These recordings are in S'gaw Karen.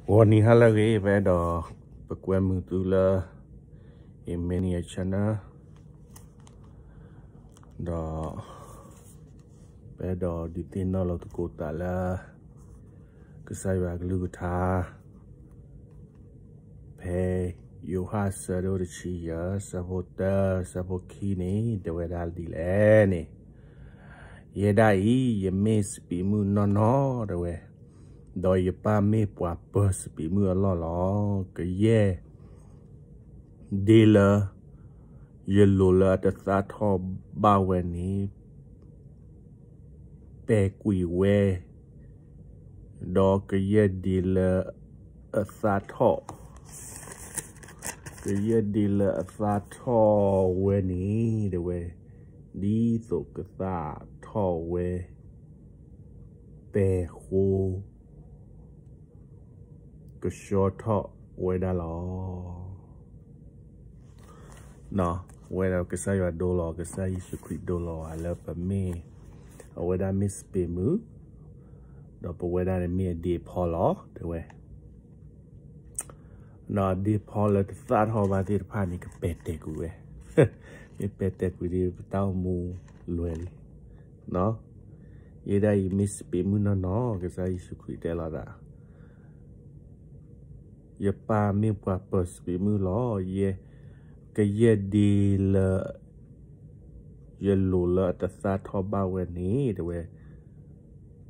ဂီၤနံၤဟါလၢအဂ့ၤ ပအဲၣ်ဒိး ပကွဲမုာ်သုလၢ Emmanuel Channel ဒီး ပအဲၣ်ဒိးဒုးသ့ၣ်နီၣ်လိာ်သကိးသးလၢ ကစၢ်ယွၤအကလုၢ်ကထါ ဖဲယိၤဟၣ်အဆၢဒိၣ်တဆံယဲၢ် ဆၢဖိတၢ ဆၢဖိခံန့ၣ် တဲဝဲဒၣ်ဒ်လဲၣ်န့ၣ်, ယဲဒၣ်အံၤ ယမ့ၢ်စပံးမုၢ်နီၢ်နီၢ် တဲဝဲ, ဒီးယပၢ်မ့ၢ်ပှၤပၢၤစပံးမုၢ်အလီၢ်လီၤ. ကယဲၢ်ဒ့လၢ ယလိၤလၢအတသၣ်ထီၣ်ဘၣ်ဝဲန့ၣ် ပဲာ်ကွံာ်ဝဲ, ဒီးကယဲၢ်ဒ့လၢအသၣ်ထီၣ်, ကယဲၢ်ဒ့လၢအသၣ်ထီၣ်ဝဲန့ၣ် တဲဝဲ, ဒ်သိးကသၣ်ထီၣ်ဝဲ ပဲာ်ဃိ ကဆှီထီၣ်ဝဲဒၣ်လီၤ. ဝဲဒီးကစၢ်ယွၤဒိလီၤ, ကစၢ်ယ့ၣ်ၡူးခရံာ်ဒိလီၤ လၢပမ့ၢ် အဝဲဒၣ်မ့ၢ်စပံးမုၢ်, ဒီးပဝဲဒၣ်န့ၣ်မ့ၢ်အဒ့ဖီလီၤ တဲဝဲ. ဒီးအဒ့ဖီလၢတသၣ်ထီၣ်ဘၣ်သ့ၣ်တဖၣ်န့ၣ် ကပဲာ်တဲာ်ကွံာ်ဝဲ, မ့ၢ်ပဲာ်တဲာ်ကွံာ်ဒီး ပတၢ်အိၣ်မူလွဲလံ. ယဲဒၣ်အံၤမ့ၢ်စပံးမုၢ်နီၢ်နီၢ် ကစၢ်ယ့ၣ်ၡူးခရံာ်တဲလီၤသး, ယပၢ်မ့ၢ်ပှၤပၢၤစပံးမုၢ်လီၤ. ယဲ, ကယဲၢ်ဒ့လၢ ယလိၤလၢအတသၣ်ထီၣ်ဘၣ်ဝဲန့ၣ် တဲဝဲ,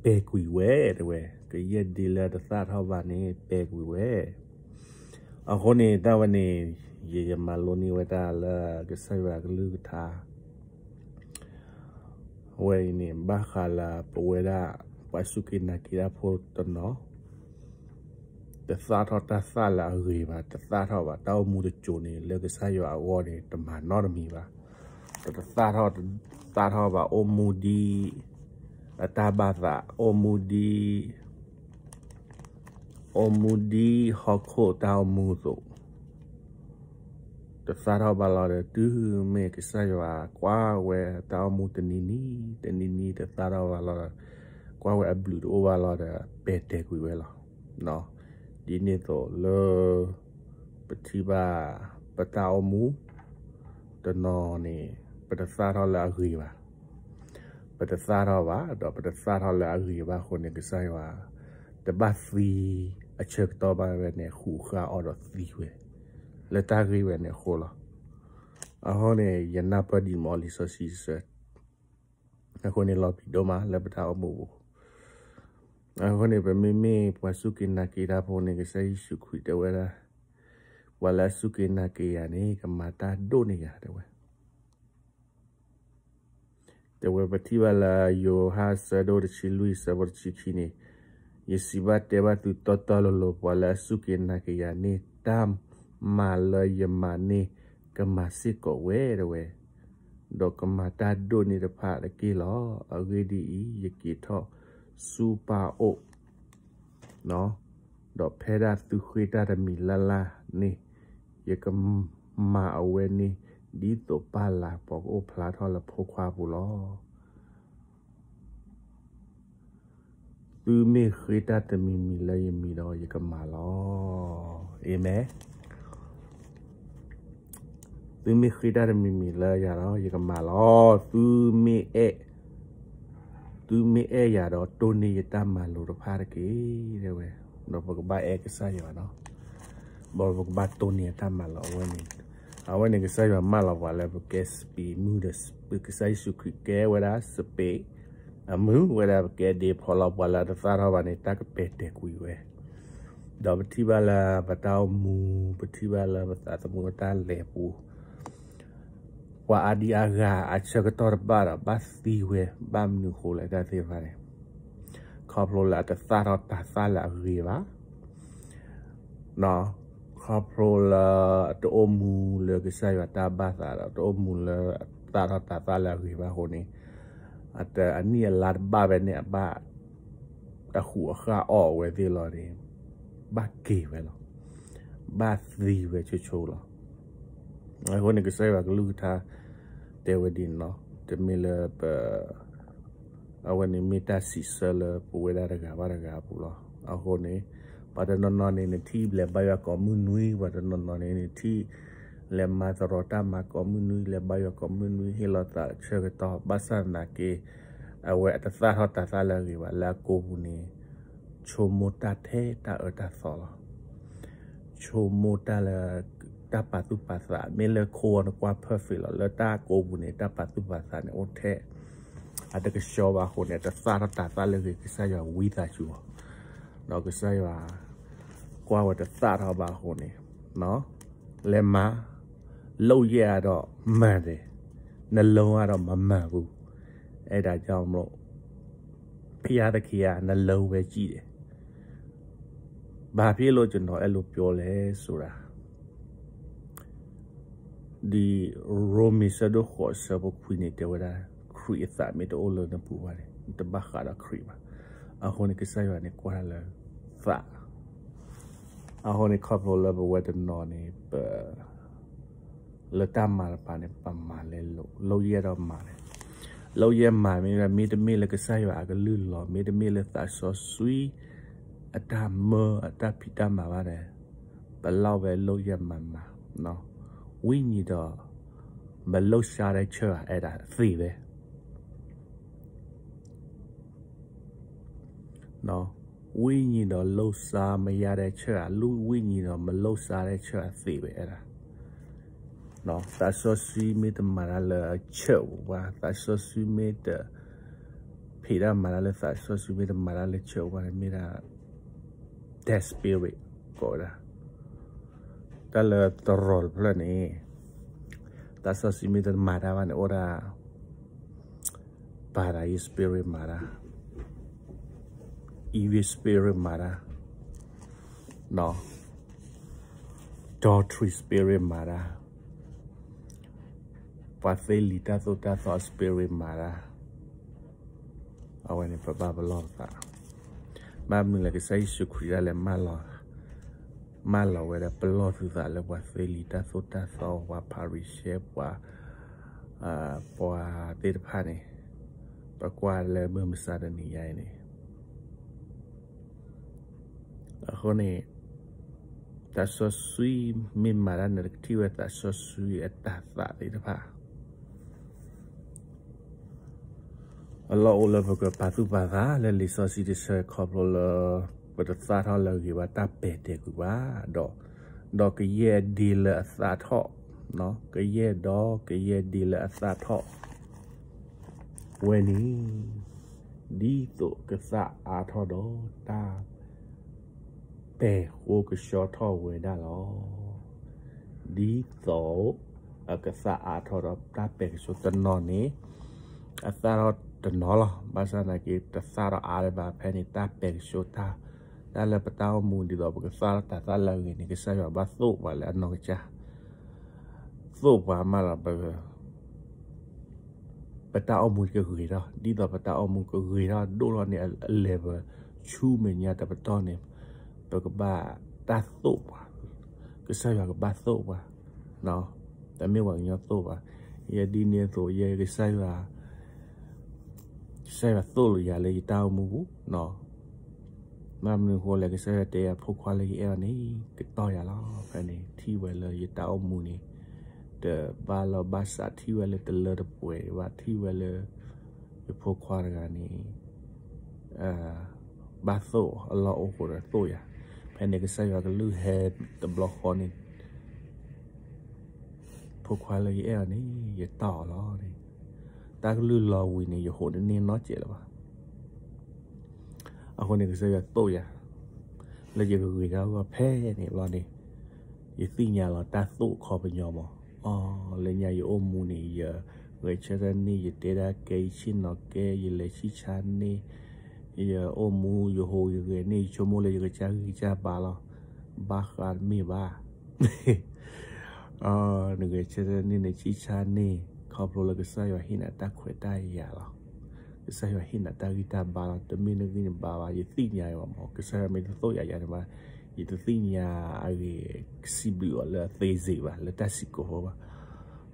ပဲာ်ကွံာ်ဝဲ တဲဝဲ, ကယဲၢ်ဒ့လၢအတသၣ်ထီၣ်ဘၣ်န့ၣ် ပဲာ်ကွံာ်ဝဲ. အဃိန့ၣ် တၢ်ဝဲန့ၣ် ယ, ယမၤလိန့ၢ်ဝဲဒၣ်လၢကစၢ်ယွၤအကလုၢ်ကထါ အဝဲအံၤန့ၣ် ဘၣ်ဃးလၢပဝဲဒၣ် ပှၤစူၢ်က့ၤနာ်က့ၤတၢ်ဖိတနီၤ တသၣ်ထီၣ်တၢ်သၣ်လၢအဂ့ၤဘၣ်, တသၣ်ထီၣ်ဘၣ်, တၢ်အိၣ်မူတစိၤန့ၣ် လၢကစၢ်ယွၤအဂီၢ်န့ၣ် တမၤနီတမံၤဘၣ်. တသၣ်ထီၣ်, တသၣ်ထီၣ်ဘၣ်, အိၣ်မူဒ် အတၢ်ဘၣ်သး, အိၣ်မူဒ် အိၣ်မူဒ်ဟီၣ်ခိၣ်တၢ်အိၣ်မူအသိး တသၣ်ထီၣ်ဘၣ်လီၤဒီး တုၤမ့ၢ်ကစၢ်ယွၤကွၢ်ဝဲတၢ်အိၣ်မူတနံၤနံၤ တနံၤနံၤ တသၣ်ထီၣ်ဘၣ်လီၤဒီး ကွၢ်ဝဲအဘျုးတအိၣ်ဘၣ်လီၤဒီး ပဲာ်တဲာ်ကွံာ်ဝဲလီၤ. ဒ်န့ၣ်အသိးလၢ ပထံၣ်ဘၣ် ပတၢ်အိၣ်မူတနီၤန့ၣ် ပတသၣ်ထီၣ်လၢအဂ့ၤဘၣ်. ပတသၣ်ထီၣ်ဘၣ်, ဒီးပတသၣ်ထီၣ်လၢအဂ့ၤဘၣ်အဃိန့ၣ် ကစၢ်ယွၤ တဘၣ်သံအဆၢကတီၢ်ဘၣ်ဝဲန့ၣ် ဃုာ်ဃာ်အီၤဒီးသံဝဲ လၢတၢ်ဂ့ၢ်ဝဲန့ၣ်အဃိလီၤ. အဃိန့ၣ် ယနၢ်ပၢၢ်ဒ်မီၢ်လံာ်စီဆှံစၢၤ အဃိန့ၣ် လီၤပျံၤဒိၣ်မးလၢပတၢ်အိၣ်မူပူၤ. အဃိန့ၣ် ပမ့မ့ၢ်ပှၤစူၢ်က့ၤနာ်က့ၤတၢ်ဖိန့ၣ် ကစၢ်ယ့ၣ်ၡူးခရံာ်တဲဝဲဒၣ်, ပှၤလၢအစူၢ်က့ၤနာ်က့ၤယၤန့ၣ် ကမၤတၢ်ဒိၣ်န့ၢ်ယၤ တဲဝဲ. တဲဝဲ ပထံၣ်ဘၣ်လၢ ယိၤဟၣ်ဆၢဒိၣ်တဆံလွံၢ် ဆၢဖိတဆံခံန့ၣ်, ယစံးဘၣ်တဲဘၣ်သုတီတီလိၤလိၤ, ပှၤလၢအစူၢ်က့ၤနာ်က့ၤယၤန့ၣ် တၢ်မၤလၢယမၤန့ၣ် ကမၤစ့ၢ်ကီးဝဲ တဲဝဲ, ဒီးကမၤတၢ်ဒိၣ်န့ၢ်တဖၣ်တက့ၢ်လီၤ. အဂ့ၢ်ဒ်အံၤ, ယက့ၤထီၣ်ဆူပၢ်အအိၣ် ဒီးဖဲဒၣ်သုဃ့တၢ်တမံၤလၢ်လၢ်န့ၣ်, ယကမၤအဝဲန့ၣ် ဒ်သိးပၢ်လၤပှၤကအိၣ်ဖျါထီၣ်လၢဖိခွါအပူၤလီၤ. သုမ့ၢ်ဃ့တၢ်တမံၤမံၤလၢယမံၤဒီး ယကမၤလီၤ. အၤမ့ၣ်. သုမ့ၢ်ဃ့တၢ်တမံၤမံၤလၢယၤဒီး ယကမၤလီၤ. သုမ့ၢ်အဲၣ်, သုမ့ၢ်အဲၣ်ယၤဒီး တိၢ်န့ၢ်ယတၢ်မၤလိာ်တဖၣ်တက့ၢ် တဲဝဲ. ဒီးပကဘၣ်အဲၣ်ကစၢ်ယွၤနီၤ, ဒီးပကဘၣ်တိၢ်န့ၢ်ယတၢ်မၤလိာ်အဝဲန့ၣ်, အဝဲန့ၣ်ကစၢ်ယွၤမၢလီၤပှၤလၢပကဲစပံးမုၢ်ဒီး ကစၢ်ယ့ၣ်ၡူးခရံာ်ကဲဝဲဒၣ်စပံး အမုၢ်ဝဲဒၣ်ပကဲဒ့ဖီလီၤ, ပှၤလၢအတသၣ်ထီၣ်ဘၣ်န့ၣ် တၢ်ကပဲာ်တဲာ်ကွံာ်ဝဲ, ဒီးပထံၣ်ဘၣ်လၢပတၢ်အိၣ်မူ, ပထံၣ်ဘၣ်လၢပသးသမူအတၢ်လဲၤပူၤ, ပှၤအါဒံအါဂၤအဆၢကတီၢ်တဘၣ်ဒီး ဘၣ်သံဝဲ, ဘၣ်မနုၤဃိလဲၣ်တၢ်သ့ၣ်တဖၣ်န့ၣ်, ခီဖျိလၢအတသၣ်ထီၣ်တၤသၣ်လၢအဂ့ၤဘၣ် ခီဖျိလၢအတအိၣ်မူလၢကစၢ်ယွၤတၢ်ဘၣ်သးဒီး တအိၣ်မူလၢအသၣ်ထီၣ်တၤသၣ်လၢအဂ့ၤဘၣ်အဃိန့ၣ်, အတအနံၣ်အလါတဘၣ်ဘၣ်န့ၣ် အဘၣ်တၢ်ဃုာ်အဃာ်အီၣ်အဝဲသ့ၣ်လီၤန့ၣ်, ဘၣ်က့ၤဝဲလီၤ, ဘၣ်သံဝဲဆိဆိလီၤ. အဃိန့ၣ် ကစၢ်ယွၤကလုၢ်ကထါ တဲဝဲဒ်န့ၣ်လီၤ. တမ့ၢ်လၢပ အဝဲန့ၣ်မ့ၢ်တၢ်စံးဆၢလၢပဝဲဒၣ်တဂၤဘၣ်တဂၤအပူၤလီၤ. အဃိန့ၣ် ပှၤတနီၤနီၤန့ၣ် နထံၣ်လဲၤဘါယွၤကိးမုၢ်နွံ, ပှၤတနီၤနီၤန့ၣ် နထံၣ်လဲၤမၤသရီတၢ်မၤကိးမုၢ်နွံ, လဲၤဘါယွၤကိးမုၢ်နွံ, ဟ့ၣ်လီၤသးဆၢကတီၢ်, ဘၣ်ဆၣ်သနာ်က့ အဝဲအတသၣ်ထီၣ်တၤသၣ်လၢအဂ့ၤဘၣ်, လၢအကိာ်ပူၤန့ၣ် ဆိကမိၣ်တၢ်ထဲတၢ်အၢတၢ်သီလီၤ. ဆိကမိၣ်တၢ်လၢ တၢ်ပာ်သူၣ်ပာ်သး, မ့ၢ်လၢခိအီၤနကွၢ် perfect လီၤ, လၢတၢ်ကိာ်ပူၤန့ၣ် တၢ်ပာ်သူၣ်ပာ်သးန့ၣ်အိၣ်ထဲ အတကဆှီဘၣ်အဃိန့ၣ် တသၣ်ထီၣ်တၤသၣ်လၢအဂ့ၤ, ကစၢ်ယွၤဝံသးစူၤအီၤ, ဒီးကစၢ်ယွၤ ကွၢ်ဝဲတသၣ်ထီၣ်ဘၣ်အဃိန့ၣ် လဲၤမၤ, လုပ်ရက်ကတော့မှန်တယ်, နှလုံးကတော့မမှန်ဘူး, အဲဒါကြောင့်မလို့ ဘုရားသခင်က နှလုံးပဲကြည့်တယ်. ဘာဖြစ်လို့ကျွန်တော်အဲ့လိုပြောလဲဆိုတာ ဒီရိမ့ၤဆၢဒိၣ်ဃိးဆၢဖိခွံန့ၣ် တဲဝဲဒၣ် ခရံာ်အသးမ့ၢ်တအိၣ်လၢနပူၤဘၣ်န့ၣ် နတဘၣ်ဃးဒီးခရံာ်ဘၣ်. အဃိန့ၣ် ကစၢ်ယွၤန့ၣ် ကွၢ်တၢ်လၢသး, အဃိန့ၣ် ခီဖျိလၢပဝဲတနီၤန့ၣ် ပ လၢတၢ်မၤတပၤန့ၣ် ပမၤလဲၤလိာ်, လုပ်ရက်တော့မှန်တယ်, လုပ်ရက်မှန် မ့ၢ်ဝဲ မ့တမ့ၢ်လၢကစၢ်ယွၤအကလုၢ်လီၤ, မ့တမ့ၢ်လၢသးစီဆှံ အတၢ်မၢ အတၢ်ဖံးတၢ်မၤဘၣ်န့ၣ် ပလောက်ဝဲလုပ်ရက်မှန်မှန်, ဝိညာဉ်တော် မလှုပ်ရှားတဲ့ချစ် အဲဒါသေပဲ နော်, ဝိညာဉ်တော် လှုပ်ရှားမရတဲ့ချစ် လူဝိညာဉ်တော် မလှုပ်ရှားတဲ့ချစ် အသေပဲ အဲဒါ, နော်, သးစီဆှံမ့ၢ်တမၤတၢ်လၢအချစ်ပူၤဘၣ်, သးစီဆှံမ့ၢ်တဖံးတၢ်မၤတၢ်လၢ သးစီဆှံမ့ၢ်တမၤတၢ်လၢချစ်ပူၤဘၣ်န့ၣ် မ့ၢ်ဒၣ် dead spirit ကိးဝဲဒၣ်, တၢ်လၢတရီၤတဖျၢၣ်န့ၣ် သးစီဆှံမ့ၢ်တမၤတၢ်ဘၣ်န့ၣ် အိၣ်ဒၣ် ဘၤဒၤယံ spirit မၤတၢ်, evil spirit မၤတၢ်, နော်, adultery spirit မၤတၢ်, ပှၤသ့လံာ်တၢ်သိၣ်တၢ်သီ spirit မၤတၢ်, အဝဲန့ၣ် ပဘၣ်ပလီၢ်ပသး, ဘၣ်မနုၤလဲၣ် ကစၢ်ယ့ၣ်ၡူးခရံာ်ဒၣ်လဲာ် မၢလီၤဝဲဒၣ် ပလီၢ်သုသးလၢပှၤသ့လံာ်တၢ်သိၣ်တၢ်သီ ပှၤဖၤရံၤၡဲ ပှၤ ပှၤသ့ၣ်တဖၣ်န့ၣ် ပကွၢ်လၢမုၢ်မဆါတနံၤညါအံၤန့ၣ် အဃိန့ၣ် သးစီဆှံမ့ၢ်မၤတၢ်န့ၣ် ကထံၣ်ဝဲသးစီဆှံအတၤသၣ်သ့ၣ်တဖၣ် အလီၢ်အိၣ်လၢပကပာ်သူၣ်ပာ်သးလၢလံာ်စီဆှံတဆၢခီဖျိလၢ ပတသၣ်ထီၣ်လၢအဂ့ၤဘၣ် တၢ်ပဲာ်တဲာ်ကွံာ်ဘၣ်ဒီး ဒီးကယဲၢ်ဒ့လၢအသၣ်ထီၣ်, ကယဲၢ်ဒီးကယဲၢ်ဒ့လၢအသၣ်ထီၣ်ဝဲန့ၣ် ဒ်သိးကသၣ်အါထီၣ်ဒီးတၢ် ပဲာ်ဃိကဆှီထီၣ်ဝဲဒၣ်လီၤ. ဒ်သိးအကသၣ်အါထီၣ်ဒီးတၢ်ပဲာ်ကဆှီတနီၤန့ၣ် အသၣ်ထီၣ်တနီၤလီၤ. ဘၣ်ဆၣ်သနာ်က့ တသၣ်ထီၣ်အါလၢၤဘၣ် ဖဲန့ၣ် တၢ်ပဲာ်ကဆှီတၢ် တၢ်လၢပတၢ်အိၣ်မူ ဒ်သိးပကသၣ်ထီၣ်တၤသၣ်လၢအဂ့ၤန့ၣ် ကစၢ်ယွၤဘၣ်သိၣ်ပှၤလၢအနီၢ်ကစၢ် သိၣ်ပှၤမးလီၤ. ပတၢ်အိၣ်မူကဂ့ၤထီၣ် ဒ်သိးပတၢ်အိၣ်မူကဂ့ၤထီၣ်ဒိၣ်ထီၣ်န့ၣ် အလဲၤပဆူမဲာ်ညါတပတီၢ်န့ၣ် ပကဘၣ်တၢ်သိၣ်ပှၤ, ကစၢ်ယွၤကဘၣ်သိၣ်ပှၤ, တမ့ၢ်ပှၤကညီသိၣ်ပှၤ. ယဲဒ်န့ၣ်အသိး ယဲကစၢ်ယွၤ ကစၢ်ယွၤသိၣ်လိာ်ယၤလၢယတၢ်အိၣ်မူပူၤ, ဘၣ်မနုၤအဃိလဲၣ် ကစၢ်ယွၤတဲယၤ ဖိခွါလၢယအဲၣ်အီၤန့ၣ် ကတီၢ်ယၤလီၤ. ဖဲန့ၣ် ထံၣ်ဝဲလၢယတၢ်အိၣ်မူန့ၣ် တဘၣ်လီၢ်ဘၣ်စး ထံၣ်ဝဲလၢတလၢတပှဲၤဘၣ် ထံၣ်ဝဲလၢ ယဖိခွါတဂၤန့ၣ် ဘၣ်သိၣ်အလီၢ်အိၣ်ဃိဒီးသိၣ်ယၤ, ဖဲန့ၣ်ကစၢ်ယွၤကလုၢ်ဟဲတဘျီဃီန့ၣ် ဖိခွါလၢယအဲၣ်အီၤန့ၣ် ယတီၢ်အီၤလီၤန့ၣ်, တၢ်ကလုၢ်လီၤဝံၤန့ၣ် ယဟိးန့ၢ်နီတစဲးလၢၤဘၣ်. အဃိန့ၣ် ကစၢ်ယွၤသိၣ်ယၤ လၢယကဂ့ၤထီၣ်အဂီၢ် ဖဲန့ၣ်ဘျီန့ၣ် ယသ့ၣ်ညါလီၤတၢ်သိၣ်အခီပညီမး. အီ လၢညါယအိၣ်မူန့ၣ် ယဂဲၤဆၢထၢၣ်န့ၢ် ယတဲဒၣ်ကဲ ယဆ့ၣ်နီၤကဲ ယလဲၤဆံၣ်ဆါန့ၢ် ယအိၣ်မူယဟိးယဂဲၤန့ၢ် ယဆိကမိၣ်လၢယကစၢ်ဂံၢ်စၢ်ဘါလီၤ. ဘၣ်ဃးတမ့ၢ်ဘၣ် နဂဲၤဆၢထၢၣ်န့ၢ် နဆံၣ်ဆါန့ၢ် ခီဖျိလၢကစၢ်ယွၤဟ့ၣ်နၤတၢ်ခွဲးတၢ်ယာ်လီၤ. ကစၢ်ယွၤဟ့ၣ်နၤတၢ်ဂံၢ်တၢ်ဘါလီၤ. တမ့ၢ်နဂံၢ်နဘါဘၣ် ယသ့ၣ်ညါအီၤမး ကစၢ်ယွၤမ့ၢ်တသိၣ်ယၤယၤန့ၣ်ဘၣ် ယတသ့ၣ်ညါအဂ့ၢ် ကစံးဘျုးအီၤလၢအသေးစိတ်ဘၣ် လၢတၢ်စံးကိးဖိဘၣ်.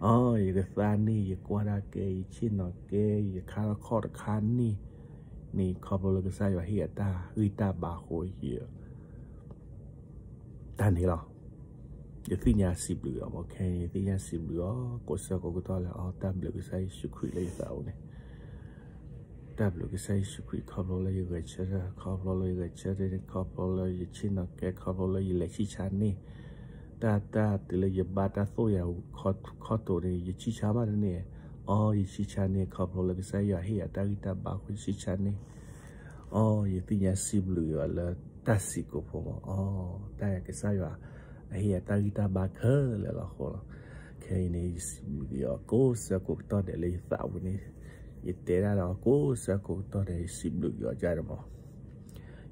အီ ယကသါန့ၢ် ယကွၢ်တၢ်ကဲ ယဆ့ၣ်နီၤကဲ ယခါထီၣ်ခီၣ်တခါန့ၢ်န့ၣ် ခီဖျိလၢကစၢ်ယွၤဟ့ၣ်အတၢ်ဂံၢ်တၢ်ဘါအဃိ ယ တၢ်န့ၣ်လီၤ. ယသ့ၣ်ညါစံးဘျုးအီၤ, ခဲအံၤ ယသ့ၣ်ညါစံးဘျုးအီၤ ကိးဆၢကိးကတီၢ်လၢအီၤ တၢ်ဘျုးကစၢ်ယ့ၣ်ၡူးခရံာ်လၢယသးအိၣ်န့ၣ်, တၢ်ဘျုးကစၢ်ယ့ၣ်ၡူးခရံာ် ခီဖျိလၢယဂဲၤဆၢထၢၣ်, ခီဖျိလၢယဂဲၤဆၢထၢၣ်န့ၣ်, ခီဖျိလၢယဆ့ၣ်နီၤကဲ, ခီဖျိလၢယလဲၤဆံၣ်ဆါန့ၢ် တၢ် တၢ်တုၤလၢယဘၣ်တၢ်သိၣ်ယၤခီတိာ်န့ၣ် ယဆံၣ်ဆါဘၣ်တန့ၢ်, အီ ယဆံၣ်ဆါန့ၢ် ခီဖျိလၢကစၢ်ယွၤဟ့ၣ်ယၤတၢ်ဂံၢ်တၢ်ဘါအဃိ ယဆံၣ်ဆါန့ၢ်, အီ ယသ့ၣ်ညါစံးဘျုးယွၤလၢတၢ်စံးကိာ်ဖိမး, အီ တၢ်ကစၢ်ယွၤ အဟ့ၣ်ယၤတၢ်ဂံၢ်တၢ်ဘါခဲလၢာ်လီၤအဃိလီၤ. ခဲအံၤန့ၣ် ယစံးဘျုးက့ၤအီၤကိးဆၢကိးကတီၢ်ဒဲးလၢယသးဝံၤန့ၣ်, ယတဲဒၣ်ဒီးကိးဆၢကိးကတီၢ်ဒဲး ယစံးဘျုးက့ၤအီၤဒ်န့ၣ်မး.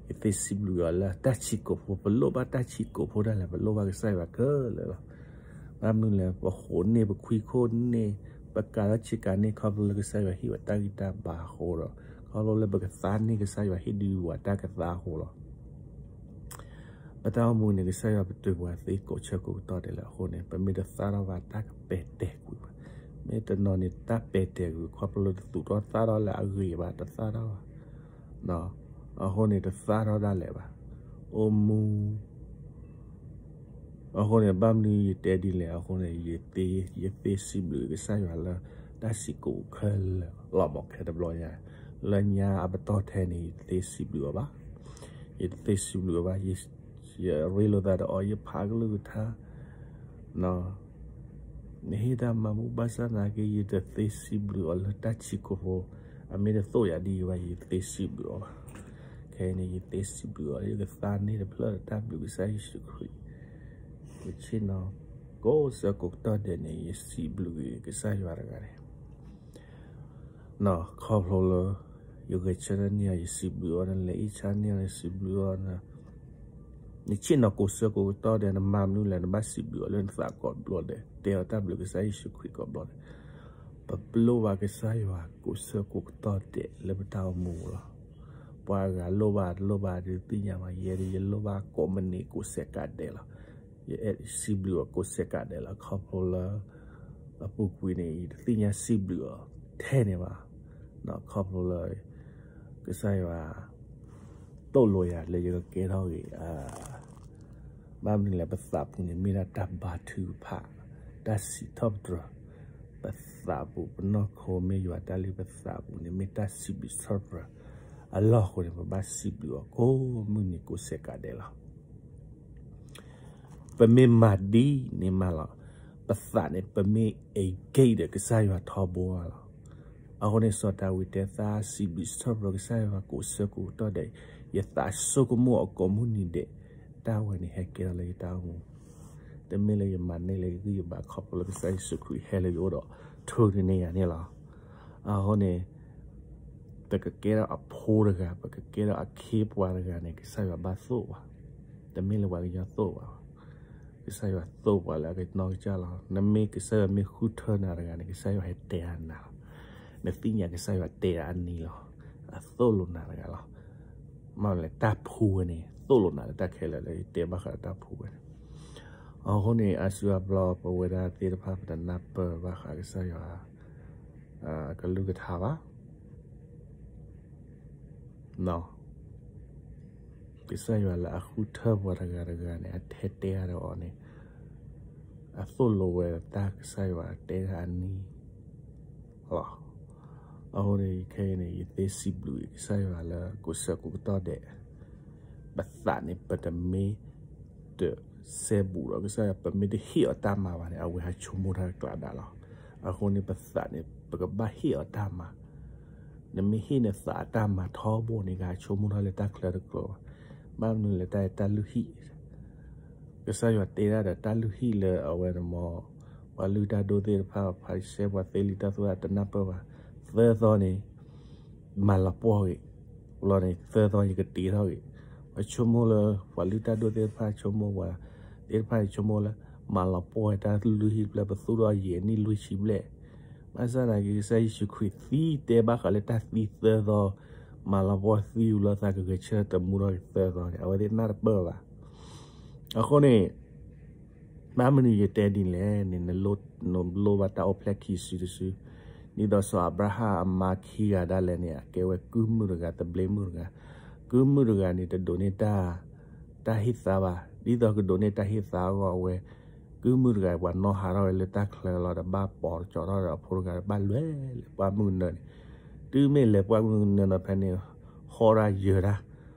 ယသ့စံးဘျုးအီၤလၢတၢ်ဆံးကိာ်ဖိ, ပလိၣ်ဘၣ်တၢ်ဆံးကိာ်ဖိဒၣ်လဲာ်, ပလိၣ်ဘၣ်ကစၢ်ယွၤခဲလၢာ်လီၤ. ဘၣ်မနုၤလဲၣ်, ပဃိးန့ၢ် ပခွံခိၣ်န့ၢ်, ပကၤထီၣ်ဆ့ကၤန့ၢ် ခီဖျိလၢကစၢ်ယွၤဟ့ၣ်ဝဲတၢ်ဂံၢ်တၢ်ဘါအဃိဒီး ခီဖျိလၢပကသါန့ၢ် ကစၢ်ယွၤဟ့ၣ်ဒုးဝဲတၢ်ကသါအဃိလီၤ. ပတၢ်အိၣ်မူန့ၣ် ကစၢ်ယွၤပတုာ်ပှၤသ့ကိးဆၢကိးကတီၢ်ဒဲးလီၤ. အဃိန့ၣ် ပမ့ၢ်တသၣ်ထီၣ်ဘၣ် တၢ်ကပဲာ်တဲာ်ကွံာ်ဘၣ်. မ့ၢ်တနီၤန့ၣ် တၢ်ပဲာ်တဲာ်ကွံာ် ခီဖျိလၢတသူၣ်ထီၣ်သၣ်ထီၣ်လၢအဂ့ၤဘၣ်, တသၣ်ထီၣ်ဘၣ်. အဃိန့ၣ် တသၣ်ထီၣ်ဒၣ်လဲာ်ဘၣ်. အိၣ်မူ အဃိန့ၣ် ဘၣ်မနုၤယတဲဒ်လဲၣ်အဃိန့ၣ်, ယသ့စံးဘျုးကစၢ်ယွၤလၢ တၢ်စံးကိာ်ခဲလၢာ်လီၤမး. ခဲတဘျီညါ လၢညါအပတီၢ်ထဲန့ၣ် ယတသ့စံးဘျုးအီၤဘၣ်. ယတသ့စံးဘျုးအီၤဘၣ်. ယရ့လိာ်သးဒီးအီၤ, ယဖးကလုၢ်ကထါ နဟ့ၣ်တၢ်မၤဘူၣ်ဘၣ်ဆၣ်သနာ်က့ ယတသ့စံးဘျုးအီၤလၢတၢ်ဆံးကိာ်ဖိ, အမ့ၢ်တသိၣ်ယၤဒ်အံၤဘၣ် ယတသ့စံးဘျုးအီၤဘၣ်. ခဲအံၤန့ၣ် ယသ့စံးဘျုးအီၤ, ယကသါန့ၢ်တဖျၢၣ်လၢတၢ်ဘျုးကစၢ်ယ့ၣ်ၡူးခရံာ်, ယဆ့ၣ်နီၤကိးဆၢကိးကတီၢ်ဒဲးန့ၣ် ယစံးဘျုးက့ၤကစၢ်ယွၤတဂၤန့ၣ် ခီဖျိလၢ ယဂဲၤဆၢထၢၣ်န့ၢ်အီၤ ယစံးဘျုးအီၤ, နလဲၤအ့ၣ်ဆါန့ၢ်အီၤ ယစံးဘျုးအီၤ, နဆ့ၣ်နီၤကိးဆၢကိးကတီၢ်ဒဲး နမၤမနုၤလဲၣ် နဘၣ်စံးဘျုးအီၤလၢနသးကိးဘျီဒဲး, တဲအီၤတၢ်ဘျုးကစၢ်ယ့ၣ်ၡူးခရံာ်ကိးဘျီဒဲး. ပပလိၣ်ဘၣ်ကစၢ်ယွၤကိးဆၢကိးကတီၢ်ဒဲးလၢပတၢ်အိၣ်မူလီၤ. ပှၤအဂၤလိၣ်ဘၣ်တလိၣ်ဘၣ် ဒုးသ့ၣ်ညါမး, ယဲဒၣ်ယလိၣ်ဘၣ်ကိးမုၢ်နံၤကိးဆဲးကးဒဲးလီၤ. ယအဲၣ်စံးဘျုးအီၤကိးဆဲးကးဒဲးလီၤ. ခီဖျိလၢ အပူၤကွံာ်န့ၣ် ယတသ့ၣ်ညါစံးဘျုးအီၤထဲန့ၣ်ဘၣ်. ခီဖျိလၢ ကစၢ်ယွၤ သိၣ်လိယၤလၢယကကဲထီၣ်ဂ့ၤ, ဘၣ်မနုၤလဲၣ်, ပသးပူၤန့ၣ် မ့ၢ်ဒၣ်တၢ်ဘါထုကဖၣ်, တၢ်စံးထီၣ်ပတြၢၤ, ပသးပူၤ ပနီၢ်ခိမ့ၢ်ယွၤတၢ်လုၢ်, ပသးပူၤန့ၣ် မ့ၢ်တၢ်စံးဘျုးထီၣ်ပတြၢၤ အလီၢ်အဃိန့ၣ် ပဘၣ်စံးဘျုးအီၤကိးမုၢ်နံၤကိးဆဲးကးဒဲးလီၤ. ပမ့ၢ်မၤဒ်န့ၣ်မးလီၤ. ပသးန့ၣ် ပမ့ၢ် engage ဒီးကစၢ်ယွၤထီဘိလီၤ. အဃိန့ၣ် စီၤဒၤဝံးတဲ သးစံးဘျုးစံးထီၣ်ပတြၢၤကစၢ်ယွၤကိးဆၢကိးကတီၢ်ဒဲး, ယသးဆိကမိၣ်အီၤကိးမုၢ်နံၤဒဲး, တၢ်ဝဲန့ၣ်ဟဲကဲထီၣ်လၢယတၢ်အိၣ်မူ, တမ့ၢ်လၢယမၤန့ၢ်လၢယဂံၢ်ယဘါ ခီဖျိလၢကစၢ်ယ့ၣ်ၡူးခရံာ်ဟဲလၢယအိၣ်ဒီး ထုးန့ၢ်ယၤန့ၣ်လီၤ. အဃိန့ၣ် ပကကဲထီၣ်အဖိတဂၤ, ပကကဲထီၣ်အခ့အပှၤတဂၤန့ၣ် ကစၢ်ယွၤဘၣ်သိၣ်ပှၤ, တမ့ၢ်လၢပှၤကညီသိၣ်ပှၤဘၣ်. ကစၢ်ယွၤသိၣ်ပှၤလၢအကနီၢ်ကစၢ်လီၤ. နမ့ၢ်ကစၢ်ယွၤမ့ၢ်ဃုထၢနၤတဂၤန့ၣ် ကစၢ်ယွၤဟဲတဲအနၤလီၤ. နသ့ၣ်ညါကစၢ်ယွၤတဲဒၣ်အနံၤလီၤ. အသိၣ်လိနၤတဂၤလီၤ. မ့ၢ်လဲၣ် တၢ်ဖှူဝဲန့ၣ် သိၣ်လိနၤလၢတၢ်ခဲလၢာ်လၢ ယတဲဘၣ်ဃးတၢ်ဖှူဝဲန့ၣ်. အဃိန့ၣ် အါစုအါဘျီ ပဝဲဒၣ်သ့ၣ်တဖၣ် ပတနၢ်ပၢၢ်ဘၣ်ဃးကစၢ်ယွၤ ကလုၢ်ကထါဘၣ်. ကစၢ်ယွၤလၢအဃုထၢပှၤတဂၤတဂၤန့ၣ် အထဲတဲအါဒီးအီၤန့ၣ် အသိၣ်လိဝဲတၢ်ကစၢ်ယွၤတဲဒၣ်အနံၤလီၤ. အဃိန့ၣ် ခဲအံၤန့ၣ် ယသ့စံးဘျုးကစၢ်ယွၤလၢကိးဆၢကိးကတီၢ်ဒဲး, ပသးန့ၣ် ပတမ့ၢ် တစဲဘူးဒီးကစၢ်ယွၤ, ပမ့ၢ်တဟ့ၣ်အီၤတၢ်မၤဘၣ်န့ၣ် အဝဲဟးဆိကမိၣ်တၢ်တကျါဒၣ်လီၤ. အဃိန့ၣ် ပသးန့ၣ် ပကဘၣ်ဟ့ၣ်အီၤတၢ်မၤ, နမ့ၢ်ဟ့ၣ်နသးအတၢ်မၤထီဘိန့ၣ် ကဟးဆိကမိၣ်ထီၣ်လၢတၢ်ချၢတကျိၤဘၣ်. ဘၣ်မနုၤလဲၣ် တၢ်အဲၣ်တၢ်လုၢ်ဟံၣ် ကစၢ်ယွၤတဲဒၣ်ဒီးတၢ်လုၢ်ဟံၣ်လၢအဝဲန့ၣ်မ့ၢ် ပှၤလုၢ်တၢ်ဒိၣ်သ့ၣ်တဖၣ် ဖၤရံၤၡဲ ပှၤသ့လံာ်တၢ်သိၣ်တၢ် တနၢ်ပၢၢ်ဘၣ်. သၢသီန့ၣ် မၤလီၤပှီၢ်ဂ့ၤ, လီၤန့ၣ် သၢသီယကတ့ထီၣ်ဂ့ၤ. ပှၤဆိကမိၣ်လၢ ပှၤလုၢ်တၢ်ဒိၣ်သ့ၣ်တဖၣ် ဆိကမိၣ်ပှၤသ့ၣ်တဖၣ်န့ၣ် ဆိကမိၣ်လၢ မၤလီၤပှီၢ်တၢ်လုၢ်ဟံၣ်တဖျၢၣ် ပသူၣ်ထီၣ်ယံာ်အနံၣ်လွံၢ်ဆံဘျဲၣ်. ဘၣ်ဆၣ်သနာ်က့ ကစၢ်ယ့ၣ်ၡူးခရံာ်သံတဲဘၣ်ဃးလၢတၢ်သံသၢသီ မၤလီၤပှီၢ်သံဝံၤလီၤသးကဂဲၤဆၢထၢၣ်တမူထီၣ်က့ၤသၢသီန့ၣ် အဝဲသ့ၣ်နၢ်တပၢၢ်ဘၣ်. အဃိန့ၣ် ဘၣ်မနုၤယတဲဒ်လဲၣ်န့ၣ် နလိၣ်ဘၣ်တၢ်အိၣ်ဖျဲၣ်ခံစုတစု, ဒ်သိးစီၤအၤဘြၤဟၣ်အမါခံဂၤဒၣ်လဲာ်န့ၣ် အကဲဝဲကုၢ်မုၣ်တဂၤ သဘျ့မုၣ်တဂၤ, ကုၢ်မုၣ်တဂၤန့ၣ် တဒိးန့ၢ်တၢ် တၢ်ဟ့ၣ်သါဘၣ်, ဒ်သိးကဒိးန့ၢ်တၢ်ဟ့ၣ်သါအဂီၢ်အဝဲ, ကုၢ်မုၣ်တဂၤပှၤနီၣ်ဟးထီၣ်ဝဲလၢတၢ်ချၢလီၤဒီး ဘၣ်ပိာ်ကၠီထီၣ်ဒီးအဖိတဂၤဒီး ဘၣ်လဲၤလၢပှၢ်မုၢ်ကနၢန့ၣ်, တုၤမ့ၢ်လဲၤပှၢ်မုၢ်ကနၢဒီး ဖဲန့ၣ် ဟီၣ်ဒၣ်ယၢၤတၢ်,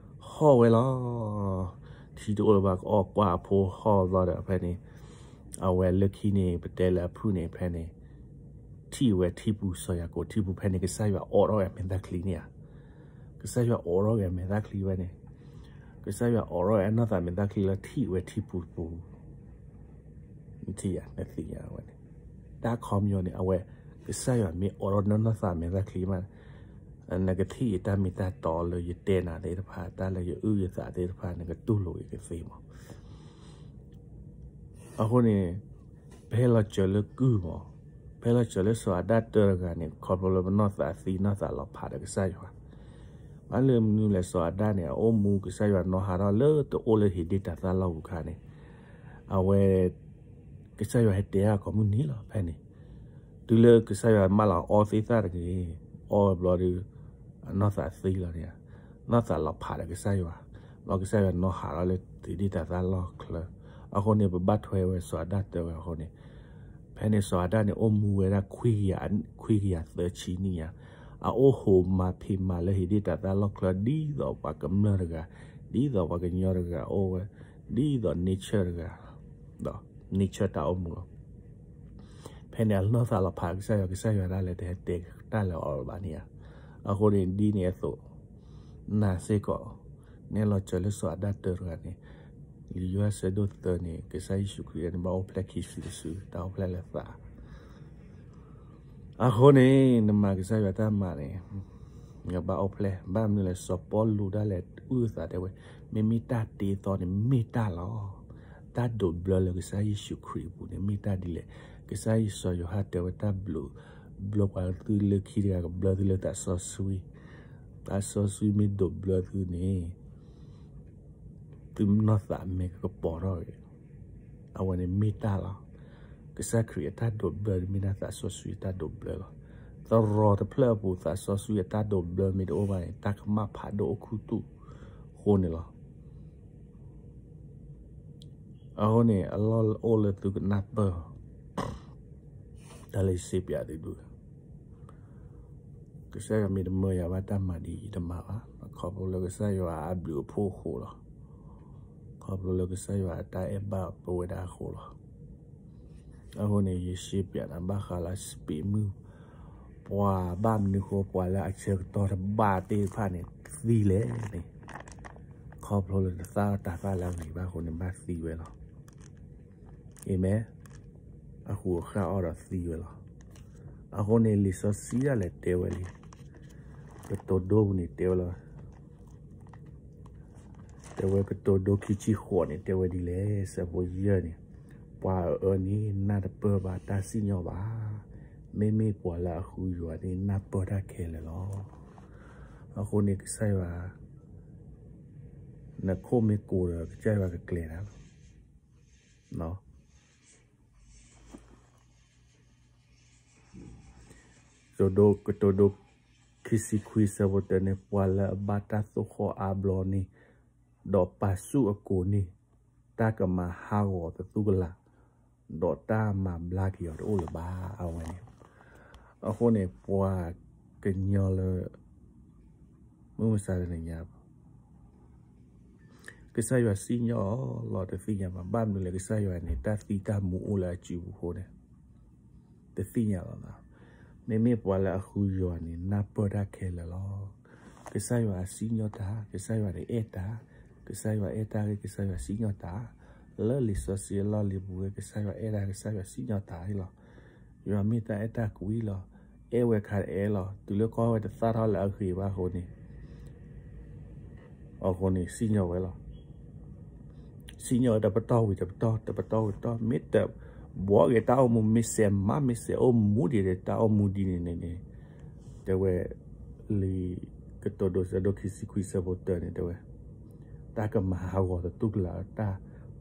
ဟီၣ်ဝဲလီၤ. ထံတအိၣ်လၢၤဘၣ် ကအီၣ်ကွၢ်အဖိဟီၣ်ဘျီဒီး ဖဲန့ၣ် အဝဲလၢခံန့ၣ် ပတဲလၢအဖုၣ်န့ၣ် ဖဲန့ၣ် ထံၣ်ဝဲထံပူၤ စီၤယၤကိာ်ထံပူၤ ဖဲန့ၣ် ကစၢ်ယွၤအိးထီၣ်ဝဲအမဲာ်သၣ်ချံန့ၣ်ဧါ. ကစၢ်ယွၤအိးထီၣ်ဝဲအမဲာ်သၣ်ချံဝဲန့ၣ်, ကစၢ်ယွၤအိးထီၣ်ဝဲအနီၢ်သးမဲာ်သၣ်ချံလၢထံၣ်ဝဲထံပူၤတပူၤ နထံၣ်ဧါ, နသ့ၣ်ညါဝဲန့ၣ်, တၢ်ခီပညီန့ၣ် အဝဲ ကစၢ်ယွၤမ့ၢ်အိးထီၣ်နနီၢ်သးမဲာ်သၣ်ချံမး, နကထံၣ်ယတၢ်မ့ၢ်တၢ်တီလၢယတဲနၤသ့ၣ်တဖၣ်, တၢ်လၢယအုၣ်ယသးသ့ၣ်တဖၣ် နကတူၢ်လိာ်က့ၤကသ့မး. အဃိန့ၣ် ပဟဲလီၤစၢၤလၢကုၢ်မး, ပဟဲလီၤစၢၤလၢစီၤအၤဒၣ်တၢတဂၤန့ၣ် ခီဖျိလၢပနီၢ်သးသံနီၢ်သးလီၤဖးဒီးကစၢ်ယွၤ, ဘၣ်လၢမနုၤလဲၣ် စီၤအၤဒၣ်န့ၣ် အအိၣ်မူ ကစၢ်ယွၤနီၢ်ဟးထီၣ်လၢတအိၣ်လၢဧ့ၤဒ့ၣ်တၤသၣ်လီၢ်ပူၤအခါန့ၣ်, အဝဲ ကစၢ်ယွၤဟဲတဲအကိးမုၢ်နံၤလီၤ ဖဲန့ၣ်, တုၤလၢကစၢ်ယွၤမၢလီၤအီသ့ၣ်သၣ်တဂ့ၤ, အီဘျီဒီး အနီၢ်သးသံလီၤန့ၣ်, နီၢ်သးလီၤဖးဒီးကစၢ်ယွၤ, ဘျီကစၢ်ယွၤနီၢ်ဟးထီၣ်လၢဧ့ၤဒ့ၣ်တၤသၣ်လီၢ်ချၢ, အဃိန့ၣ် ပဘၣ်ထွဲဝဲစီၤအၤဒၣ်တၢဝဲအဃိန့ၣ်, ဖဲန့ၣ်စီၤအၤဒၣ်န့ၣ် အိၣ်မူဝဲဒၣ်ခွံကယၤသၢဆံနံၣ်ညါ, အအိၣ်ဟိးမၤဖံးမၤလၢဧ့ၤဒ့ၣ်တၤသၣ်လီၢ်ချၢ ဒ်သိးပှၤကမျၢၢ်တဂၤ, ဒ်သိးပှၤကညီတဂၤအိၣ်ဝဲ, ဒ်သိး nature တဂၤ, ဒီး nature တၢ်အိၣ်မူလီၤ. ဖဲန့ၣ်အနီၢ်သးလီၤဖးကစၢ်ယွၤ, ကစၢ်ယွၤဒၣ်လဲာ်တဟဲတဲတၢ်လၢအီၤလၢၤဘၣ်န့ၣ်ဧါ. အဃိန့ၣ် ဒ်န့ၣ်အသိး နၤစ့ၢ်ကီး နဟဲလီၤစၢၤလၢစီၤအၤဒၣ်တၢတဂၤန့ၣ်, လံာ်ယိၤဟၣ်ဆၢဒိၣ်သၢန့ၣ် ကစၢ်ယ့ၣ်ၡူးခရံာ်န့ၣ် ဘၣ်အိၣ်ဖျဲၣ်ခံစုတစု, တၢ်အိၣ်ဖျဲၣ်လၢသး အဃိန့ၣ် နမၤကစၢ်ယွၤတၢ်မၤန့ၣ် နဘၣ်အိၣ်ဖျဲၣ်, ဘၣ်မနုၤလဲၣ် စီၤပီလူးဒၣ်လဲာ်အုၣ်အသးတဲဝဲ, မ့မ့ၢ်တၢ်တ့အသီန့ၣ် မ့ၢ်တၢ်လီၤ. တၢ်ဒိးဘျၢလၢကစၢ်ယ့ၣ်ၡူးခရံာ်အပူၤန့ၣ် မ့ၢ်တၢ်ဒ်လဲၣ်. ကစၢ်ယ့ၣ်စီၤယိၤဟၣ်တဲဝဲ တၢ်ဘျုး ဘျၢပှၤသုလၢခံတဂၤ ကဘျၢသုလၢသးစီဆှံ, သးစီဆှံမ့ၢ်ဒိးဘျၢသုန့ၣ် သုနီၢ်သးမဲာ်ကကပီၤထီၣ်ဂ့ၤ, အဝဲန့ၣ်မ့ၢ်တၢ်လီၤ. ကစၢ်ခရံာ်အတၢ်ဒိးဘျၢမ့ၢ်ဒၣ်သးစီဆှံအတၢ်ဒိးဘျၢလီၤ. သရိာ်တဖျၢၣ်အပူၤ သးစီဆှံအတၢ်ဒိးဘျၢမ့ၢ်တအိၣ်ဘၣ်န့ၣ် တၢ်ကမၣ်ဖးဒိၣ်အိၣ်ခူသူၣ်အဃိန့ၣ်လီၤ. အဃိန့ၣ် အလီၢ်အိၣ်လၢသုကနၢ်ပၢၢ် တၢ်လၢယစံးပျးသုဒၣ် ကစၢ်ယွၤမ့ၢ်တမၢယၤဘၣ်တၢ်မၤဒ်အံၤတမၤဘၣ်, ခီဖျိလၢကစၢ်ယွၤအဘျုးအဖှိၣ်အဃိလီၤ. ခီဖျိလၢကစၢ်ယွၤအတၢ်အဲၣ်ဘၣ်ပဝဲဒၣ်အဃိလီၤ. အဃိန့ၣ် ယစံးပျးနၤဘၣ်ဃးလၢစပံးမုၢ်, ပှၤဘၣ်မနုၤဃိ ပှၤလၢအဆၢကတီၢ်တဘၣ်သ့ၣ်တဖၣ်န့ၣ်သံလဲၣ်န့ၣ်, ခီဖျိလၢတသၣ်တၢ်သၣ်လၢအဂ့ၤဘၣ်အဃိန့ၣ် ဘၣ်သံဝဲလီၤ. အၤမ့ၣ်. အဃိအဃၣ်အီၣ်ဒီးသံဝဲလီၤ. အဃိန့ၣ် လံာ်စီဆှံဒၣ်လဲာ်တဲဝဲလံ, ကတိၤဒိပူၤန့ၣ်တဲဝဲလီၤ. တဲဝဲကတိၤဒိခံဆံဃိးန့ၣ် တဲဝဲဒ်လဲၣ်, ဆၢဖိယဲၢ်န့ၣ်, ပှၤအအၢန့ၣ် နၢ်တပၢၢ်ဘၣ်တၢ်စံၣ်ညီၣ်ဘၣ်. မ့မ့ၢ်ပှၤလၢအဃုယွၤန့ၣ် နၢ်ပၢၢ်တၢ်ခဲလၢာ်လီၤ. အဃိန့ၣ် ကစၢ်ယွၤ နခိၣ်မ့ၢ်ကိၤဒီးကစၢ်ယွၤကကျဲၤနၤလီၤ. ကတိၤဒိ ခံဆံခွံဆၢဖိတၢန့ၣ် ပှၤလၢအဘၣ်တၢ်သိၣ်ဃီၣ်အါဘျီန့ၣ်, ဒီးပာ်ဆူၣ်အကိာ်န့ၣ်, တၢ်ကမၤဟးဂီၤသတူၢ်ကလာ်, ဒီးတၢ်မၤဘျါက့ၤအီၤတအိၣ်လၢၤဘၣ်. အဝဲန့ၣ်, အဃိန့ၣ် ပှၤကညီလၢ မုၢ်မဆါတနံၤညါ ကစၢ်ယွၤစံၣ်ညီၣ်အီၤလီၤတသ့ၣ်ညါဘၣ်. ဘၣ်မနုၤလဲၣ် ကစၢ်ယွၤန့ၣ် တၢ်သံတၢ်မူအိၣ်လၢအစုပူၤအဃိန့ၣ် တသ့ၣ်ညါလီၤ. မ့မ့ၢ်ပှၤလၢအဃုယွၤန့ၣ် နၢ်ပၢၢ်တၢ်ခဲလၢာ်လီၤ. ကစၢ်ယွၤစံၣ်ညီၣ်တၢ်, ကစၢ်ယွၤန့ၣ်အဲၣ်တၢ်, ကစၢ်ယွၤအဲၣ်တၢ်ဂ့ၤ ကစၢ်ယွၤစံၣ်ညီၣ်တၢ်, လၢလံာ်စီဆှံအလီၢ်လံၤပူၤဝဲ ကစၢ်ယွၤအဲၣ်တၢ် ကစၢ်ယွၤစံၣ်ညီၣ်တၢ်လီၤ. ယွၤမ့ၢ်တၢ်အဲၣ်တၢ်ကွံလီၤ. အဲၣ်ဝဲခါအဲၣ်လီၤ. တုၤလၢကီၢ်ဝဲတသၣ်ထီၣ်လၢအဂ့ၤဘၣ်အဃိန့ၣ် အဃိန့ၣ် စံၣ်ညီၣ်ဝဲလီၤ. စံၣ်ညီၣ်ဝဲတပတီၢ်ဝံၤတပတီၢ် တပတီၢ်ဝံၤတပတီၢ် မ့ၢ်တဘှီက့ၤတၢ်အိၣ်မူ မ့ၢ်စဲးမး မ့ၢ်စဲးအိၣ်မူဒ်န့ၣ် တၢ်အိၣ်မူဒ်န့ၣ်န့ၣ်န့ၣ် တဲဝဲ လံာ်ကတိၤဒိ ဆၢဒိၣ်ခံဆံခွံ ဆၢဖိတၢန့ၣ် တဲဝဲ တၢ်ကမၤဟးဂီၤသတူၢ်ကလာ် တၢ်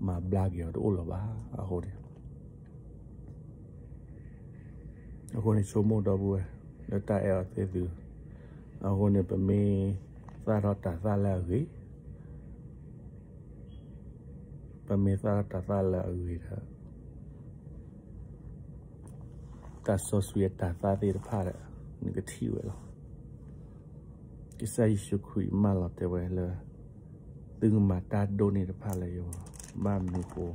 မၤဘျါက့ၤအီၤတအိၣ်လၢၤဘၣ် အဃိန့ၣ် အဃိန့ၣ် ဆိကမိၣ်ဒီပုၢ်ဝဲၢ် လၢတၢ်အဲၣ်အီၤသ့ၣ်သု, အဃိန့ၣ် ပမ့ၢ်သၣ်ထီၣ်တၤသၣ်လၢအဂ့ၤ, ပမ့ၢ်သၣ်ထီၣ်တၤသၣ်လၢအဂ့ၤဒီး သးစီဆှံအတၤသၣ်သ့ၣ်တဖၣ်ဒီး နကထံၣ်ဝဲလီၤ. ကစၢ်ယ့ၣ်ၡူးခရံာ်မၢလီၤတဲဝဲလၢ သုကမၤတၢ်ဒိၣ်န့ၢ်တဖၣ်လၢယဂီၢ်, ဘၣ်မနုၤဃိ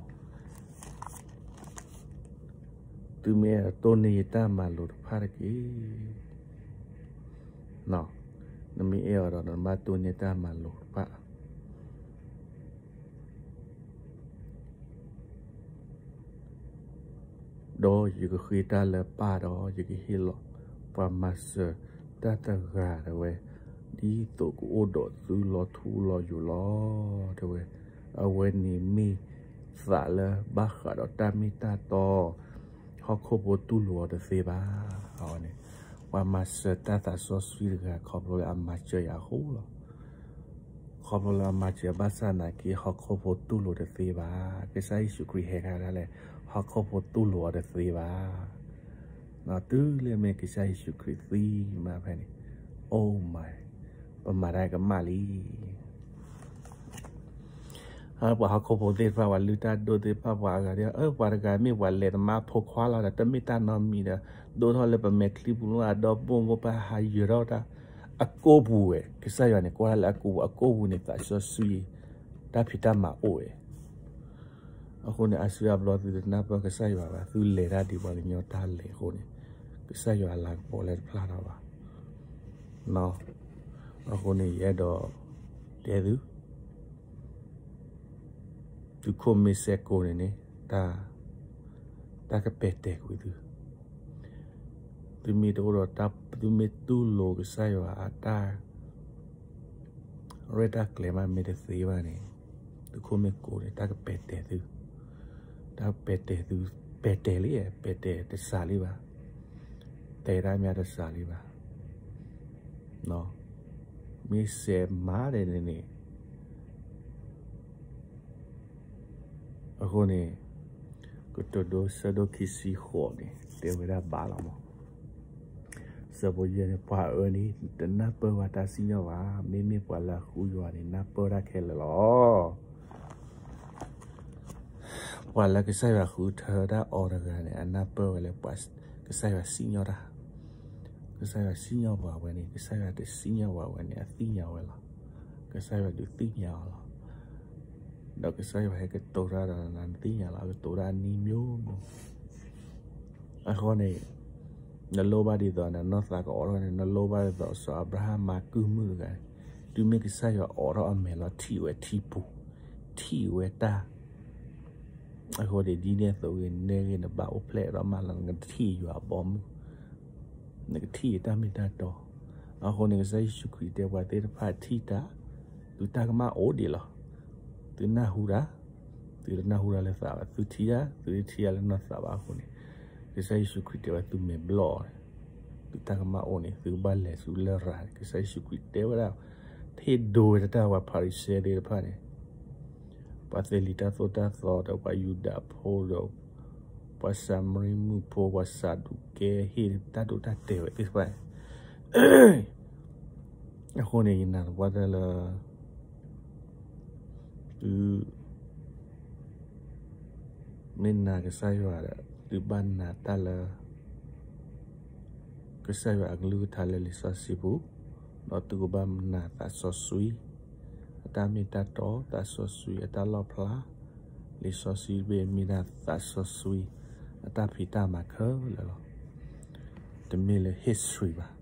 သုမ့ၢ်အဲၣ်ဒိးတိၢ်န့ၢ်ယတၢ်မၤလိာ်တဖၣ်တက့ၢ်. နမ့ၢ်အဲၣ်အီၤဒီး နဘၣ်တိၢ်န့ၢ်တၢ်မၤလိာ်တဖၣ် ဒီးယကဃ့တၢ်လၢပၢ်ဒီး ယကဟ့ၣ်လီၤပှၤမၤစၢၤတၢ်တဂၤဒၣ်ဝဲ, ဒ်သိးကအိၣ်ဒီးသုလီၤထူလီၤယိာ်လီၤ တဲဝဲ. အဝဲန့ၣ်မ့ၢ်သးလၢဘၣ်ဃးဒီးတၢ်မ့ၢ်တၢ်တီ ဟီၣ်ခိၣ်ဖိတူၢ်လိာ်အီၤတသ့ဘၣ်. အဝဲန့ၣ် ပှၤမၤစၢၤတၢ်သးစီဆှံတဂၤ ခီဖျိလၢအမၤစၢၤယၤအဃိလီၤ. ခီဖျိလၢအမၤစၢၤဘၣ်ဆၣ်နာ်က့ ဟီၣ်ခိၣ်ဖိတူၢ်လိာ်တသ့ဘၣ်. ကစၢ်ယ့ၣ်ၡူးခရံာ်ဟဲခါဒၣ်လဲာ် ဟီၣ်ခိၣ်ဖိတူၢ်လိာ်အီၤတသ့ဘၣ်. တုၤလၢမ့ၢ်ကစၢ်ယ့ၣ်ၡူးခရံာ်သံမးဖဲန့ၣ်, အိၣ်မး, ပမၤတၢ်ကမၣ်လံ. ပှၤဟီၣ်ခိၣ်ဖိသ့ၣ်တဖၣ် ပှၤလုၢ်တၢ်ဒိၣ်သ့ၣ်တဖၣ် ပှၤအဂၤဒ် ပှၤတဂၤမ့ၢ်ပှၤလဲၤသမါဖိခွါလီၤဒီး တမ့ၢ်တၢ်နီတမံၤဒီး ဒိၣ်ထီၣ်လၢပမဲာ်ချံပူၤလီၤ အဒီဘိၣ်ဘိၣ် ပဟးယၢၤထီၣ်တၢ် အကိာ်ပူၤဝဲ, ကစၢ်ယွၤန့ၣ် ကွၢ်လၢအကိာ်ပူၤ, အကိာ်ပူၤန့ၣ် သးစီဆှံ တၢ်ဖံးတၢ်မၤအိၣ်ဝဲ. အဃိန့ၣ် အါစုအါဘျီသုတနၢ်ပၢၢ်ကစၢ်ယွၤဘၣ်, သုလဲၤတၢ်ဒ်ပှၤကညီတၢ်လဲၤအဃိန့ၣ်, ကစၢ်ယွၤအလၤကပီၤလၢတဖျါထီၣ်ဘၣ်. အဃိန့ၣ် ယအဲၣ်ဒိးတဲသု သုးခိၣ်မ့ၢ်စဲးကိးန့ၣ်န့ၣ် တၢ်ကပဲာ်တဲာ်ကွံာ်သု, သုမ့ၢ်တအိၣ်ဒီးတၢ်, သုမ့ၢ်တူၢ်လိာ်ကစၢ်ယွၤအတၢ်ရဲၣ်တၢ်ကျဲၤမး မ့ၢ်တသ့ဘၣ်န့ၣ်, သုးခိၣ်မ့ၢ်ကိးန့ၣ် တၢ်ကပဲာ်တဲာ်သု, တၢ်ပဲာ်တဲာ်သု, ပဲာ်တဲာ်လံ, ပဲာ်တဲာ်တစှၤလံဘၣ်, တဲတၢ်မ့ၢ်တစှၤလံဘၣ်. မ့ၢ်စဲးမးဒဲးန့ၣ်န့ၣ် အဃိန့ၣ် ကတိၤဒိ ဆၢဒိၣ်ခံဆံဃိးန့ၣ် တဲဝဲဒၣ်ဘၣ်လီၤမး. ဆၢဖိယဲၢ်န့ၣ် ပှၤအၢန့ၣ် တနၢ်ပၢၢ်ဘၣ်တၢ်စံၣ်ညီၣ်ဘၣ်, မ့မ့ၢ်ပှၤလၢအဃုယွၤန့ၣ် နၢ်ပၢၢ်တၢ်ခဲလၢာ်လီၤ. ပှၤလၢကစၢ်ယွၤဃုထၢတၢ်အီၤတဂၤန့ၣ် အနၢ်ပၢၢ်ဝဲလၢ ကစၢ်ယွၤစံၣ်ညီၣ်တၢ်, ကစၢ်ယွၤစံၣ်ညီၣ်ပှၤဝဲန့ၣ် ကစၢ်ယွၤတစံၣ်ညီၣ်ပှၤဝဲန့ၣ် အသ့ၣ်ညါဝဲလီၤ. ကစၢ်ယွၤဒုးသ့ၣ်ညါအီၤလီၤ. ဒီးကစၢ်ယွၤဟဲကတိၤတၢ်ဒီးနၤ နသ့ၣ်ညါလီၤ, ကတိၤတၢ်အနံၤမိမိ အဃိန့ၣ် နလိၣ်ဘၣ်ဒ်သိးနနီၢ်သးကအိးထီၣ်န့ၣ်, နလိၣ်ဘၣ်ဒ်သိးစီၤအၤဘြၤဟၣ်မၤကုၢ်မုၣ်တဂၤန့ၣ်, တုၤမ့ၢ်ကစၢ်ယွၤအိးထီၣ်အမဲာ်လီၤ ထံၣ်ဝဲထံပူၤ, ထံၣ်ဝဲတၢ်, အဃိန့ၣ် ဒ်န့ၣ်အသိးဂ့ၤ နဲဂ့ၤ နဘၣ်အိၣ်ဖျဲၣ်ထီၣ်မးလီၤ, နကထံၣ်ယွၤအဘီအမုၢ်, နကထံၣ်ယတၢ်မ့ၢ်တၢ်တီ. အဃိန့ၣ် ကစၢ်ယ့ၣ်ၡူးခရံာ်တဲပှၤသ့ၣ်တဖၣ်ထံၣ်တၢ်, သုတၢ်ကမၣ်အိၣ်ဒံးလီၤ. သုနၢ်ဟူတၢ်, သုတနၢ်ဟူတၢ်လၢသးဘၣ်, သုထံၣ်တၢ်, သုတထံၣ်တၢ်လၢနီၢ်သးဘၣ်အဃိန့ၣ်, ကစၢ်ယ့ၣ်ၡူးခရံာ်တဲဝဲသုမဲာ်ဘျီၣ်, သုတၢ်ကမၣ်အိၣ်န့ၣ် သုကဘၣ်လဲၤဆူလရာ်န့ၣ်, ကစၢ်ယ့ၣ်ၡူးခရံာ်တဲဝဲဒၣ်, ဟ့ၣ်ဒိဝဲတၢ် ပှၤဖၤရံၤၡဲသ့ၣ်တဖၣ်န့ၣ် ပှၤသ့လံာ်တၢ်သိၣ်တၢ်သီဒီး ပှၤယူဒၤဖိဒီး ပှၤစၤမရံမုၣ်ဖိ ပှၤစၤဒူးကဲ ဟ့ၣ်တၢ်ဒိတၢ်တဲာ်ဝဲသ့ၣ်တဖၣ်န့ၣ်, အဃိန့ၣ် ယနာ်သပှၢ်တၢၢ်လၢ သု မ့ၢ်နာ်ကစၢ်ယွၤဒီး သုဘၣ်နာ်တၢ်လၢ ကစၢ်ယွၤအကလုၢ်ကထါလၢလံာ်စီဆှံပူၤ, ဒီးသုကဘၣ်နာ်သးစီဆှံ အတၢ်မ့ၢ်တၢ်တီ, သးစီဆှံအတၢ်လီၣ်ဖျါ, လံာ်စီဆှံတဘ့ၣ်မ့ၢ်ဒၣ်သးစီဆှံ အတၢ်ဖံးတၢ်မၤခဲလၢာ်လီၤ. တမ့ၢ်လၢ history ဘၣ်,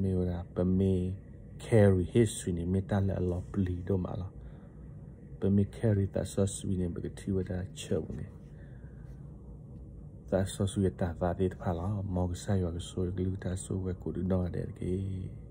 မ့ၢ်ဝဲဒၣ် ပမ့ၢ် carry history န့ၣ် မ့ၢ်တၢ်လၢအလီၤပျံၤဒိၣ်မးလီၤ. ပမ့ၢ် carry သးစီဆှံန့ၣ် ပကထံၣ်ဝဲဒၣ်ဆၢပူၤန့ၣ် သးစီဆှံအတၤသၣ်သ့ၣ်တဖၣ်လီၤ. မ်ကစၢ်ယွၤကဆိၣ်ဂ့ၤကလုၢ်ကထါ ဆိၣ်ဂ့ၤဝဲကိးဒုနီၢ်ဂၤဒဲးတက့ၢ်.